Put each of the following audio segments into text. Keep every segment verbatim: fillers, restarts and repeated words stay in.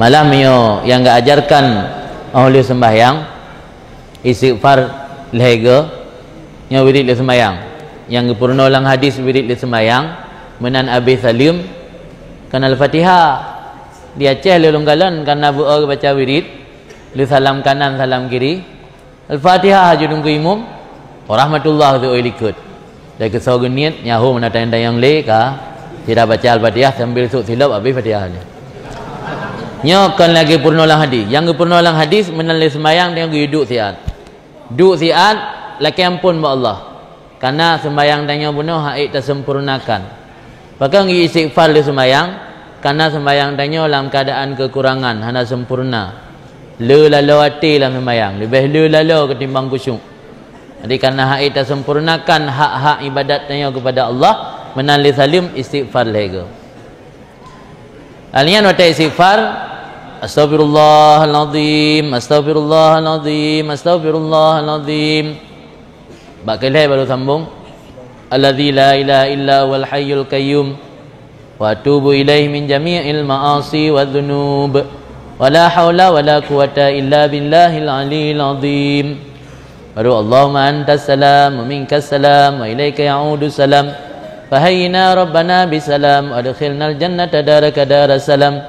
Malah meunyoe nyang geuajarkan óh lheueh seumbahyang, istighfar lhèe go, nyoe wirid lheueh seumbahyang. Nyang geupeurunoe lam hadis wirid lheueh seumbahyang, meunan abéh saleuem, kan Al-Fatihah. Di Aceh lé lôn kalon, kareuna beu-o geubaca wirid, lheueh salam kanan, salam kiri, Al-Fatihah haju deungö imum, "Warahmatullah" geutu oi likot. Dari keusoe geuniet, nyan ho meunan tanyong-tanyong lé ka, sira baca Al-Fatihah sambil sôk silop abéh Fatihah nyan. Nyoe kon lagèe peurunoe lam hadis. Nyang geupeurunoe lam hadis, meunan lé seumbahyang tanyoe geuduek siat. Duek siat, lakèe amphon bak Allah. Kareuna seumbahyang tanyoe bunoe hak ék taseumpurnakan. Pakon geu-istighfar lé seumbahyang? Kareuna seumbahyang tanyoe lam keuadaan keukurangan, hana seumpurna. Le laloe até lam seumbahyang, leubeh le laloe keutimbang khusyuk. Jadi, kareuna hak ék taseumpurnakan hak-hak ibadat tanyoe keupada Allah, meunan lé saleuem istighfar lhèe go. Lheuh nyan watèe istighfar, "Astaghfirullahalazim, astaghfirullahalazim, astaghfirullahalazim." Bak keu lhèe baru sambung, "Alladzi la ilaha illa huwal hayyul qayyum, wa atubu ilaihi min jami'il ma'asi wa dzunub. Wa la haula wa la quwwata illa billahil aliyyil azim." Baru, "Allahumma antas salam wa minkas salam wa ilaika ya'udus salam. Fahayyina rabbana bisalam wa adkhilnal jannata daraka daras salam.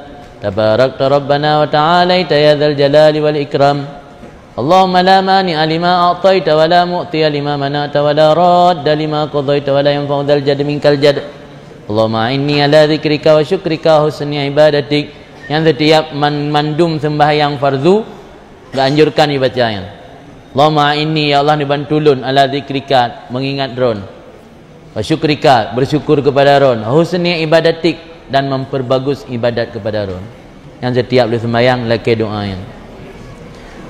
Tabarakta rabbana wa ta'alaita ya dzal jalali wal ikram. Allahumma la mani'a lima a'taita wa la mu'tiya lima mana'ta wa la radda lima qadaita wa la yanfa'u dzal jaddi minkal jadd. Allahumma a'inni ala dzikrika wa syukrika wa husni ibadatik." Nyan setiap man-, mandum sembahyang fardu geuanjurkan ibaca nyan. "Allahumma a'inni", ya Allah, neubantu lôn, "ala dzikrika", mengingat Droen. "Wa syukrika", bersyukur kepada Droen. "Wa husni ibadatik", dan memperbagus ibadat kepada Droen. Nyan setiap lheueh seumbahyang lakèe doa nyan.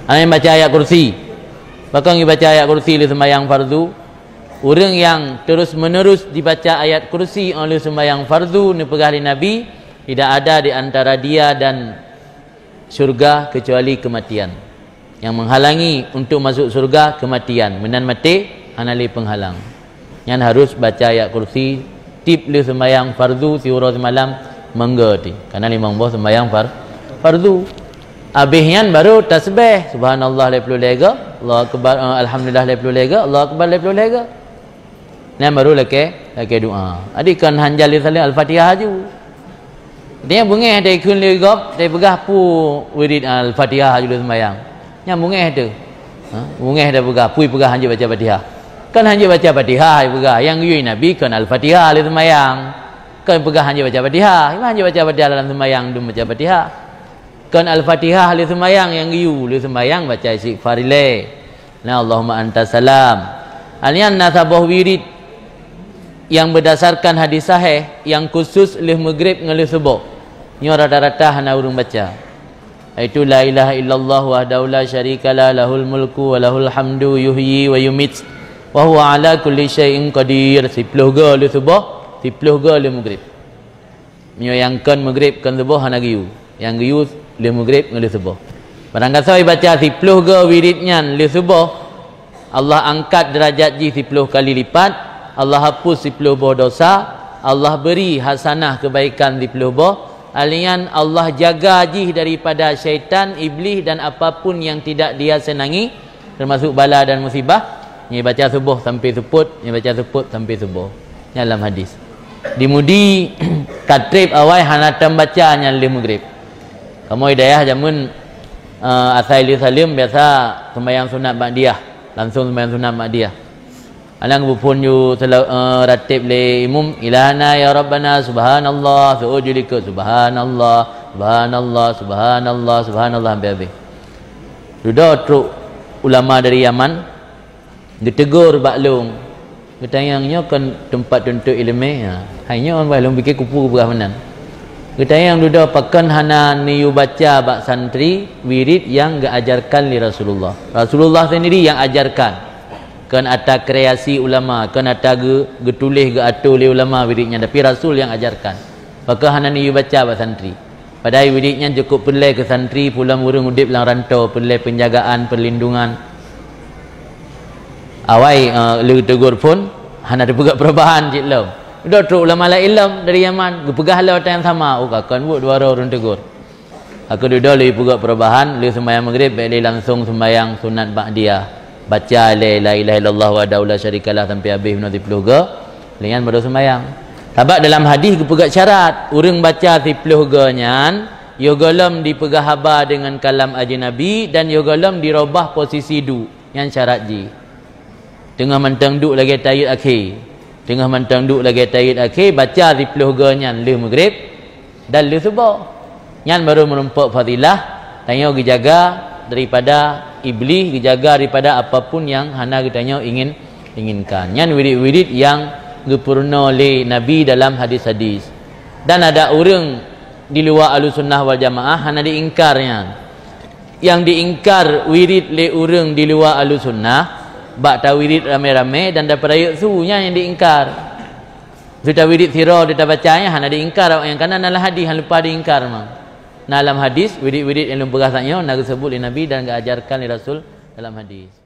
Hana baca ayat kursi. Pakon geubaca ayat kursi lheueh seumbahyang fardu? Ureueng nyang terus-menerus dibaca ayat kursi óh lheueh seumbahyang fardu, neupeugah lé Nabi, "Tidak ada di antara dia dan syurga kecuali kematian." Nyang menghalangi untuk masuk syurga, kematian. Meunan maté, hana lé penghalang. Nyan harus baca ayat kursi tiep lheueh seumbahyang fardu siuroe simalam, mangga ti. Kareuna limong boh seumbahyang far-, fardu. Abéh nyan baru tasbih, subhanallah lhèe ploh lhèe go, Allahu akbar, eh, alhamdulillah lhèe ploh lhèe go, Allahu akbar lhèe ploh lhèe go. Nyan baru lakèe, lakèe doa. Jadi kon han jan lheueh saleuem Al-Fatihah aju. Dia beungèh dikheun lé gob, dipeugah peue wirid Al-Fatihah aju lheueh seumbahyang. Nyan beungèh teuh. Ha? Beungèh dipeugah, peue peugah han jeuet baca Fatihah. Kon han jeuet baca Fatihah dipeugah. Nyang geuyue Nabi kon Al-Fatihah lheueh seumbahyang. Kon peugah han jeuet baca Fatihah. Memang han jeuet baca Fatihah dalam seumbahyang, dum baca Fatihah. Kon Al-Fatihah lheueh seumbahyang nyang geuyue, lheueh seumbahyang baca istighfar ilèe. Nah, Allahumma antas salam. Lheuh nyan na saboh wirid nyang beudasarkan hadis sahih nyang khusus lheueh Maghrib ngon lheueh suboh. Nyoe rata-rata hana ureueng baca. Yaitu, "La ilaha illallah wahdahu la syarikalah, lahul mulku wa lahul hamdu, yuhyi wa yumit, wa huwa ala kulli syai'in qadir." Siploh go lheueh suboh, siploh go lheueh Maghrib. Meunyoe nyang kon Maghrib, kon suboh hana geuyue. Nyang geuyue lheueh Maghrib ngon lheueh suboh. Barangkasoe baca siploh go wirid nyan lheueh suboh, Allah angkat deurajat jih siploh kali lipat, Allah hapus siploh boh dosa, Allah beri hasanah keubaikan siploh boh, lheuh nyan Allah jaga jih daripada syaitan, iblih dan apapun yang tidak dia senangi, termasuk bala dan musibah, nyoe baca suboh sampai seupôt, nyoe baca seupôt sampai suboh. Nyan lam hadis. Di Mudi, ka trép awai hana tambaca nyan lheueh Maghrib. Kamoe di dayah jameun, eh, asai lheueh saleuem biasa seumbahyang sunat ba'diyah, langsung seumbahyang sunat ba'diyah. Alang beuphon ju sela-, eh, rateb lé imum, "Ilahana ya Rabbana, subhanallah," seuôt ju likot, "Subhanallah, subhanallah, subhanallah, subhanallah," sampai habéh. Dudoe trok ulama dari Yaman, geuteugor bak lôn, geutanyong, "Nyoe kon teumpat tuntut ileumèe?" Ha. Hai nyoe bah lôn pike kupu peugah meunan. Geutanyong dudoe, "Pakon hana neuyue baca bak santri wirid nyang geuajarkan lé Rasulullah?" Rasulullah sendiri nyang ajarkan. Kon ata kreasi ulama, kon ata geu-, geutuléh geuatoe lé ulama wirid nyan, tapi Rasul nyang ajarkan. Pakon hana neuyue baca bak santri? Padahai wirid nyan cukôp peureulèe keu santri, peue lom ureueng udeb lam rantô, peureulèe peunjagaan, peurlindungan. Awai, eh, lheueh teugor phôn, hana teupeugah perubahan cit lom. Dudoe trok ulama laén lom dari Yaman, geupeugah lom ata nyang sama, oh, ka kon buet dua droe ureueng teugor. Aku dudoe lé peugah perubahan, lé seumayang maghrib bèk lé langsong seumayang sunat ba'diyah. Baca lé la ilaha illallah wahdahu la syarikalah sampai habéh meunan siploh goe, lé nyan baru seumayang. Sabab dalam hadis geupeugah syarat, ureuëng baca siploh goe nyan, yoh gohlom dipeugah haba deungon kalam ajeunabi dan yoh gohlom dirobah posisi duek. Nyan syarat jih. Teungoh mantong duek lagèe tahiyat akhé. Teungoh mantong duek lagèe tahiyat akhé, baca siploh goe nyan lheueh maghrib dan lheueh suboh. Nyan baru meurumpok fadilah, tanyoe geujaga daripada iblih, geujaga daripada apapun nyang hana geutanyoe ingin, inginkan. Nyan wirid-wirid nyang geupeurunoe lé Nabi dalam hadis-hadis. Dan ada ureuëng di luwa Ahlussunnah wal Jamaah hana diingkar nyan. Nyang diingkar wirid lé ureuëng di luwa Ahlussunnah, bak tawirid ramé-ramé dan tapeurayeuk su, nyan nyang diingkar. Su tawirid sidroe, tabaca nyan hana diingkar, awak nyang kana na lam hadis, hana lupa diingkar mah. Na lam hadis, wirid-wirid nyang lôn peugah saat nyoe na geuseubut lé Nabi dan geuajarkan lé Rasul dalam hadis.